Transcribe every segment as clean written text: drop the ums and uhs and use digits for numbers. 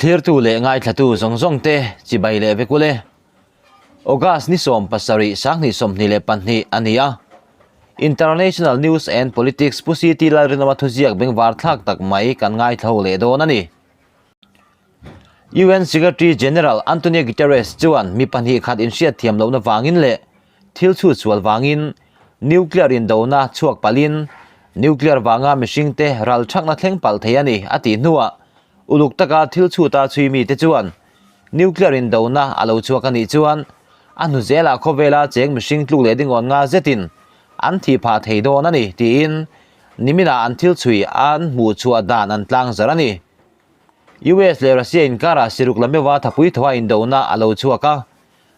Thlirtu leh ngaithlatu zawng zawng te chibai leh vek ule. August ni 17 2022 a ni a. International News and Politics Pu CT Lalrinawma thuziak bengvar thlak tak mai kan ngaithla ho leh dawn a ni. UN Secretary General Antonio Guterres chuan mi pahnih khat inhriat thiam lohna vangin leh thil chhut sual vangin nuclear indona chhuak palhin nuclear vanga mihringte ral thakna thleng palh thei a ni a tih hnuah uluk taka thil chhuta chhui mite chuan nuclear indona a lo chhuak a nih chuan a hnu zelah khawvela cheng mihring tluk leh dingawn nga zetin an thih phah thei dawn a ni tiin niminah an thil chhui an hmuh chhuah dan an tlangzarh a ni. US leh Russia inkarah siruk lameuha thapui thaw a indona a lo chhuak a,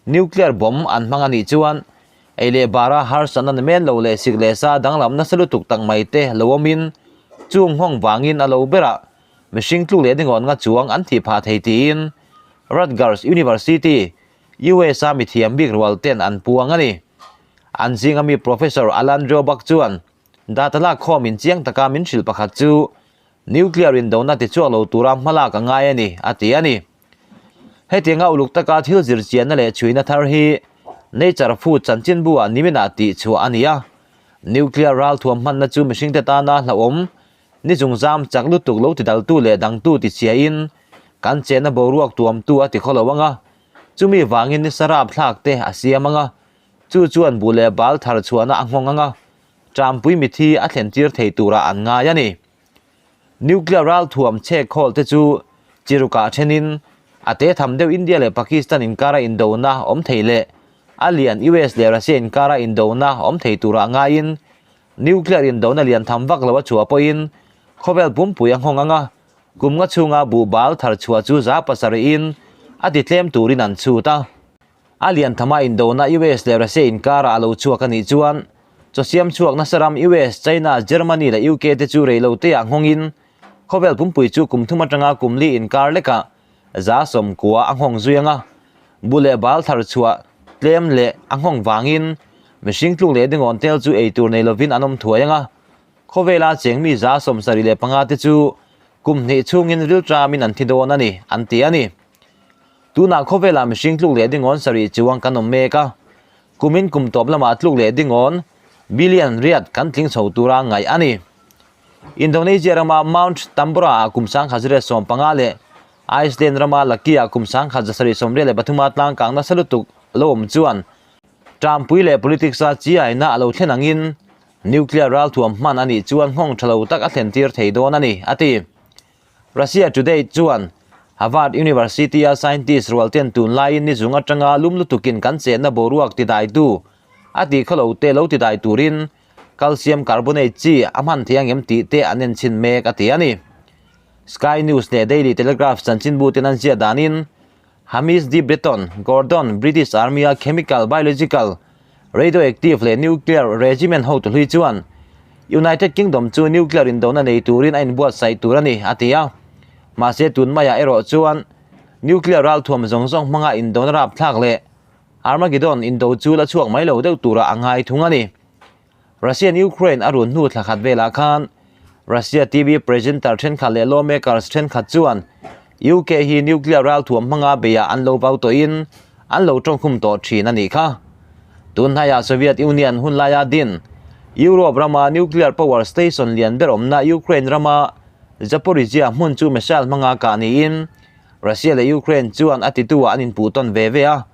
nuclear bomb an hmang a nih chuan ei leh bara harsatna na men lo leh sik leh sa danglam nasa lutuk tak mai te lo awmin chung nghawng vangin a lo berah mihring tluk leh dingawn nga chuang an thih phah thei tiin Rutgers University, US-a mithiam bik rual ten an puang a ni. An zinga mi Professor Alan Roebuck chuan data lak khawmin chiang taka min hrilh pakhat chu Nuclear indona tichhuak lo tura hmalak a ngai a ni, a ti a ni. Hetianga uluk taka thil zirchianna leh chhuina thar hi Nature Food chanchinbu-ah niminah tihchhuah a ni a. Nuclear ralthuam hmanna chu mihringte tana hlauhawm ni zungzam chak lutuk lo tidaltu leh dangtu tichhiain kan chenna boruak tuamtu a ti khaw lo ang a, chumi vangin ni sarap thlak te a siam ang a, chu chuan buh leh bal thar chhuahna a nghawng ang a, Ṭampui mithi a thlentir thei tura an ngai a ni. Nuclear ralthuam chhek khawl te chu Chirukah thenin a te tham deuh India leh Pakistan inkara indona awm thei leh a lian US leh Russia inkara indona awm thei tura ngaiin nuclear indona lian tham vak lo a chhuah pawhin khawvel pumpui a nghawng ang a, kum nga chhunga buhbal thar chhuah chu 7% in a ti tlem turin an chhut a. A lian thama indona US leh Russia inkarah a lo chhuak a nih chuan chaw siam chhuak nasa ram US, China, Germany leh UK te chu rei lo teah nghawngin khawvel pumpui chu kum thum atanga kum li inkar lekah 90% a nghawng zui ang a. Bu leh bal thar chhuah tlem leh a nghawng vangin mihring tluk leh dingawn tel chu ei tur nei lovin an awm thuai ang a. Khawvela cheng mi 75% te chu kum hnih chhungin rilṭamin an thi dawn a ni, an ti a ni. Tunah khawvelah mihring tluk leh dingawn sarih chuang kan awm mek a, kumin kum tawp lamah tluk leh dingawn billion riat kan tling chho tura ngaih a ni. Indonesia rama Mount Tambora-ah kum 1015 leh Iceland rama Laki-ah kum 1783 tlang kang nasa lutuk lo awm chuan Ṭampui leh politics-a chiaina a lo thlen angin nuclear ralthuam hman a nih chuan nghawng ṭha lo tak a thlentir thei dawn a ni, a ti. Russia Today chuan Harvard University-a scientist rualten tunlaiin ni zung atanga lum lutukin kan chenna boruak tidaitu a tih khaw lo te lo tidai turin calcium carbonate chi a hman thei angem tih te an enchhin mek a ti a ni. Sky News leh Daily Telegraph chanchinbuten an ziah danin Hamish D. Bretton, Gordon, British Army-a Chemical, Biological, Radioactive leh Nuclear Regiment hotu hlui chuan United Kingdom chu nuclear indona nei turin a inbuatsaih tur a ni, a ti a. Mahse tun maiah erawh chuan nuclear ralthuam zawng zawng hmanga indona rapthlak leh Armageddon indo chu la chhuak mai lo deuh turah a ngai thung a ni. Russian Ukraine a run hnu thla khat velah khan Russia TV presenter thenkhat leh lawmakers thenkhat chuan UK hi nuclear ralthuam hmanga beiah an lo vau tawhin an lo tawngkhum tawh thin a nih kha. Tun hnaiah Soviet Union hun laia din Europe rama nuclear power station lian ber awmna Ukraine rama Zaporizhzhia hmun chu missile hmanga kah niin Russia leh Ukraine chuan a tituah an inpuh tawn ve ve a.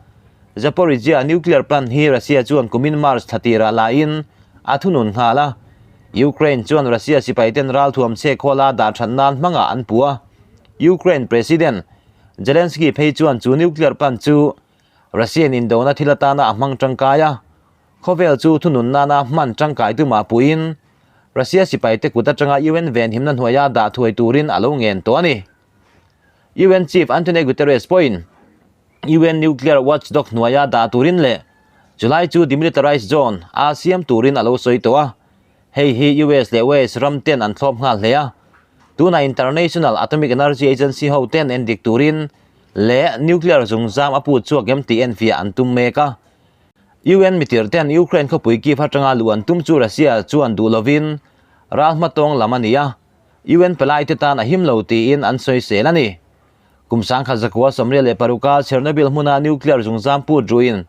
Zaporizhzhia nuclear plant hi Russia chuan kumin March thla tirah lain a thunun nghal a. Ukraine chuan Russia sipaiten ralthuam chhe khawla dah that nan hmangah an puh a. Ukraine President Zelensky phei chuan chu nuclear plant chu Russian indona thil atana a hmang tangkai a. Khawvel chu thunun nana hman tangkai tumah puhin Russia sipaite kut atanga UN venhimna hnuaia dah thuai turin a lo ngen tawh a ni. UN Chief Antonio Guterres pawhin UN Nuclear Watchdog hnuaia dah turin leh chulai chu Demilitarized Zone a siam turin a lo sawi tawh a. Hei hi US leh West ram ten an thlawp nghal hle a. Tunah International Atomic Energy Agency ho ten en dik turin leh nuclear zungzam a put chhuak em tih enfiah an tum mek a. UN mitir ten Ukraine khawpui Kyiv atanga luh an tum chu Russia chuan duh lovin ral hmatawng lam a ni a. UN palai te tan a him lo tiin an sawi sel a ni. Kum 1946 a Chernobyl hmuna nuclear zungzam put ruin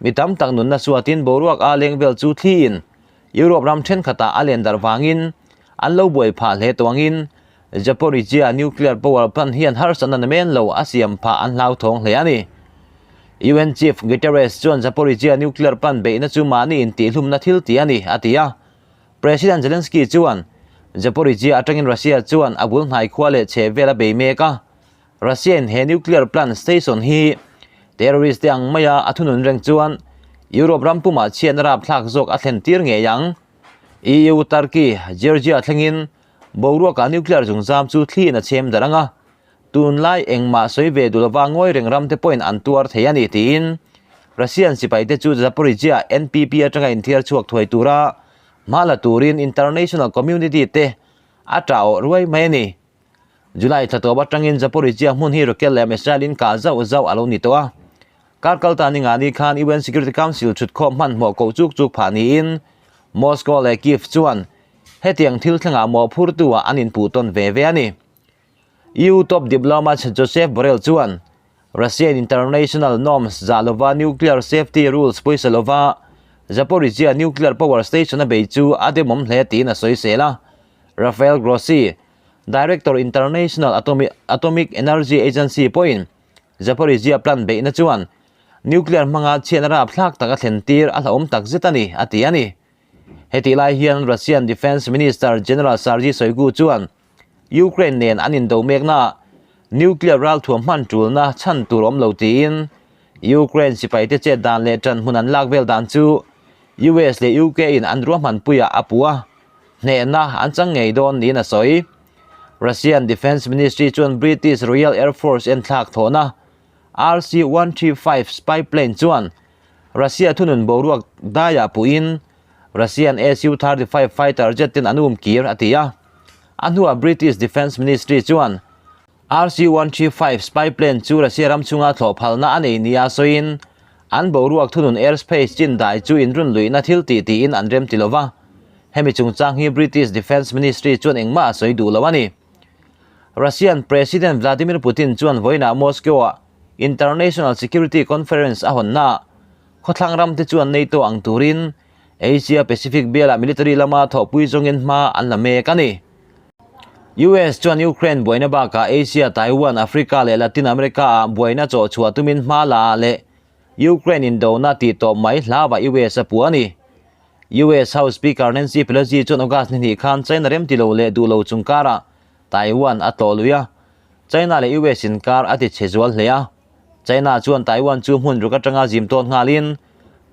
mi tam tak nunna suatin boruak a leng vel chu thliin Europe ram thenkhatah a len darh vangin an lo buai phah hle tawangin Zaporizhzhia nuclear power plant hian harsatna namen lo a siam phah an hlauthawng hle a ni. UN Chief Guterres chuan Zaporizhzhia nuclear plant beihna chu mahni intihhlumna thil ti a ni, a ti a. President Zelensky chuan Zaporizhzhia atangin Russia chuan a bul hnai khua leh chhe vel a bei mek a. Russia in he nuclear plant station hi terrorist te ang maia a thunun reng chuan Europe ram pumah chhiatna rapthlak zawk a thlen tir ngei ang. EU, Turkey, Georgia thlengin boruakah nuclear zungzam chu thliin a chhem darh ang a, tunlai engmah sawi ve duh lova ngawi reng ram te pawhin an tuar thei a ni tiin Russian sipaite chu Zaporizhzhia NPP atanga inthiar chhuak thuai tura hma la turin international community te a tah awh ruai mai a ni. July thla tawp atangin Zaporizhzhia hmun hi rocket leh missile in kah zauh zauh a lo ni tawh a. Kar kalta ni nga ni khan UN Security Council chhutkhawm hmanhmawh koh chuk chuk phah niin Moscow leh Kyiv chuan hetiang thil thlengah mawhphurtu ah an inpuh tawn ve ve a ni. EU top diplomat Josep Borrell chuan Russian international norms zah lova nuclear safety rules pawisa lova Zaporizhzhia nuclear power station a bei chu a demawm hle tiin a sawisel a. Rafael Grossi, Director International Atomic Energy Agency pawhin Zaporizhzhia plant beihna chuan nuclear hmanga chhiatna rapthlak tak a thlen tir a hlauhawm tak zet a ni, a ti a ni. Hetih lai hian Russian Defence Minister General Sergei Shoigu chuan Ukraine nen an indo meknaah nuclear ralthuam hman tulna chhan tur awm lo tiin Ukraine sipaite chet dan leh ṭan hmun an lak vel dan chu US leh UK in an ruahmanpuiah a puh a, hnehna an chang ngei dawn niin a sawi. Russian Defence Ministry chuan British Royal Air Force enthlak thawhna RC-135 spy plane chuan Russia thunun boruak daiah puhin Russian Su-35 fighter jet ten an um kir a ti a. A hnuah British Defence Ministry chuan RC-135 spy plane chu Russia ram chunga thlawh phalna a nei nia sawiin an boruak thunun airspace chin dai chu inrun luihna thil tih tiin an rem ti lova. Hemi chungchang hi British Defence Ministry chuan engmah a sawi duh lo a ni. Russian President Vladimir Putin chuan vawiinah Moscow-ah International Security Conference a hawnnaah khawthlang ramte chuan NATO ang turin Asia Pacific bialah military lama thawhpui zawngin hma an la mek a ni. US chuan Ukraine buaina bakah Asia, Taiwan, Africa leh Latin America-ah buaina chawh chhuah tumin hma la ah leh Ukraine indona tih tawp mai hlauah US a puh a ni. US House Speaker Nancy Pelosi chuan August ni hnih khan China remti lo leh duh lo chung karah Taiwan a tlawh lui a, China leh US inkar a ti chhe zual hle a. China chuan Taiwan chu hmun ruk atanga zim tawn nghalin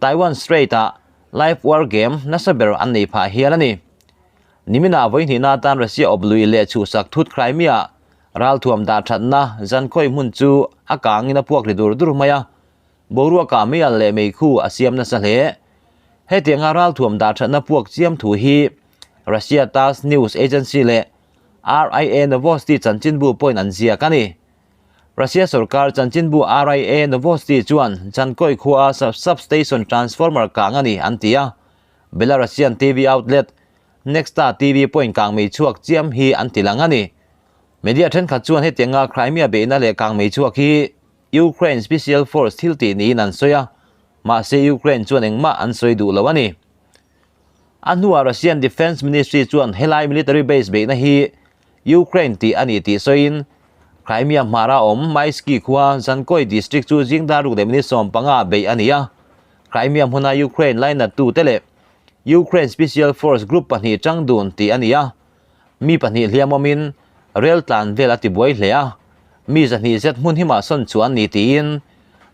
Taiwan Strait-ah live war game nasa ber an nei phah hial a ni. Niminah vawihnihna atan Russia awp lui leh chhuhsak thut Crimea ralthuam dah thatna Zankhawi hmun chu a kangin a puak ri dur dur mai a, boruakah meial leh meikhu a siam nasa hle. Hetianga ralthuam dah thatna puak chiam thu hi Russia Tass news agency leh RIA Novosti chanchinbu pawhin an ziak a ni. Russia sorkar chanchinbu RIA Novosti chuan Dzhankoi khua substation transformer kang a ni an ti a, Belarusian TV outlet Nexta TV pawhin kangmei chhuak chiam hi an ti lang a ni. Media thenkhat chuan hetianga Crimea beihna leh kangmei chhuak hi Ukraine Special Force thil tih niin an sawi a, mahse Ukraine chuan engmah an sawi duh lo a ni. A hnuah Russian Defence Ministry chuan helai military base beihna hi Ukraine tih a ni tih sawiin Crimea hmara awm Maisky khua Dzhankoi district chu zing dar ruk leh minute 15 ah beih a ni a. Crimea hmuna Ukraine lainattute leh Ukraine Special Force group pahnih tang dun tih a ni a. Mi pahnih hliam awmin rel tlan vel a ti buai hle a, mi zahnih zet hmun himah sawn chu an ni tiin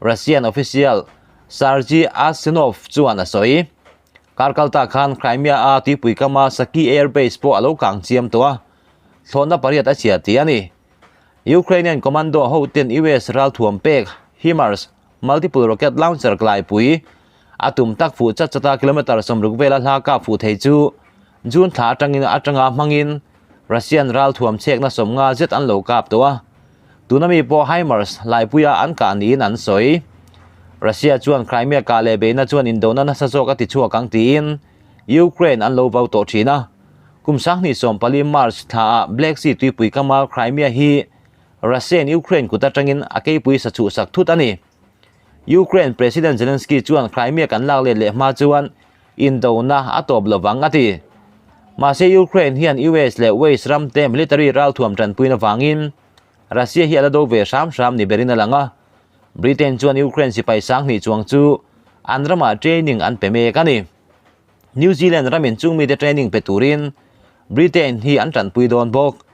Russian official Sergei Aksyonov chuan a sawi. Kar kalta khan Crimea-a tuipui kama Saki Air Base pawh a lo kang chiam tawh a, thlawhna pariat a chhia tih a ni. Ukrainian commando hoten US ralthuam pek HIMARS multiple rocket launcher klaipui a tum tak fuh chat chat a kilometre 60 vela hla kap fuh thei chu June thla atangin atanga hmangin Russian ralthuam chhekna 50 zet an lo kap tawh a, tuna mi pawh HIMARS laipuia an kah niin an sawi. Russia chuan Crimea kah leh beihna chuan indona nasa zawk a ti chhuak ang tiin Ukraine an lo vau tawh thin a. Kum 2014 March thlaah Black Sea tuipui kama Crimea hi. Russia-in Ukraine kut atangin a keipui sa chhuhsak thut a ni. Ukraine President Zelensky chuan Crimea kan lak let leh hma chuan indona a tawp lovang a ti. Mahse Ukraine hian US leh West ramte military ralthuam tanpuina vangin Russia hi a la do ve hram hram ni berin a lang a. Britain chuan Ukraine sipai sanghnih chuang chu an ramah training an pe mek a ni. New Zealand ramin chung mite training pe turin Britain hi an tanpui dawn bawk.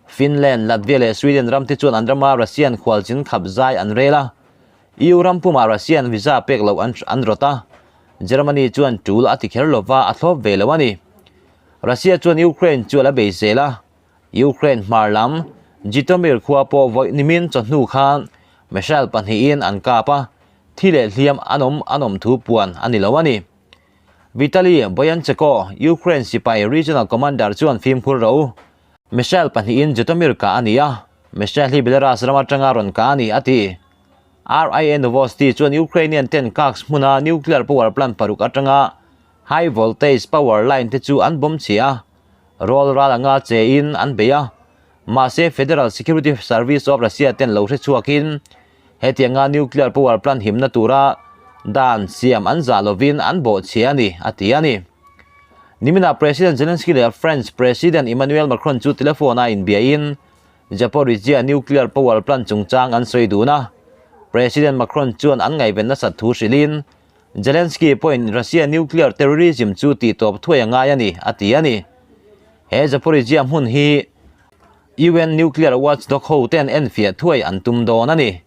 Finland, Latvia leh Sweden ramte chuan an rama Russian khualchin khap zai an rel a. EU ram pumah Russian visa pek loh an an rawt a. Germany chuan tul a ti kher lova a thlawp ve lo a ni. Russia chuan Ukraine chu a la bei zel a. Ukraine hmar lam Zhytomyr khua pawh vawi nimin chawhnu khan missile pahnihin an kap a, thi leh hliam an awm an awm thu puan a ni lo a ni. Vitaly Boyancheko, Ukraine sipai regional commander chuan fimkhur ro u. Missile pahnihin Zhytomyr kah a ni a, missile hi Belarus ram atanga rawn kah a ni, a ti. RIA Novosti chuan Ukrainian ten Kursk hmuna nuclear power plant paruk atanga high voltage power line te chu an bomb chhia a, rawl ral anga chein an bei a. Mahse Federal Security Service of Russia ten lo hre chhuakin Hetianga nuclear power plant himna tura dan siam an zah lovin an bawhchhia a ni, a ti a ni. Niminah President Zelensky leh French President Emmanuel Macron chu telephone-a inbiain Zaporizhzhia nuclear power plant chungchang an sawi dun a. President Macron chuan an ngaihven nasat thu hrilhin Zelensky pawhin Russia nuclear terrorism chu tihtawp thuai a ngai a ni, a ti a ni. He Zaporizhzhia hmun hi UN nuclear watchdog ho ten enfiah thuai an tum dawn a ni.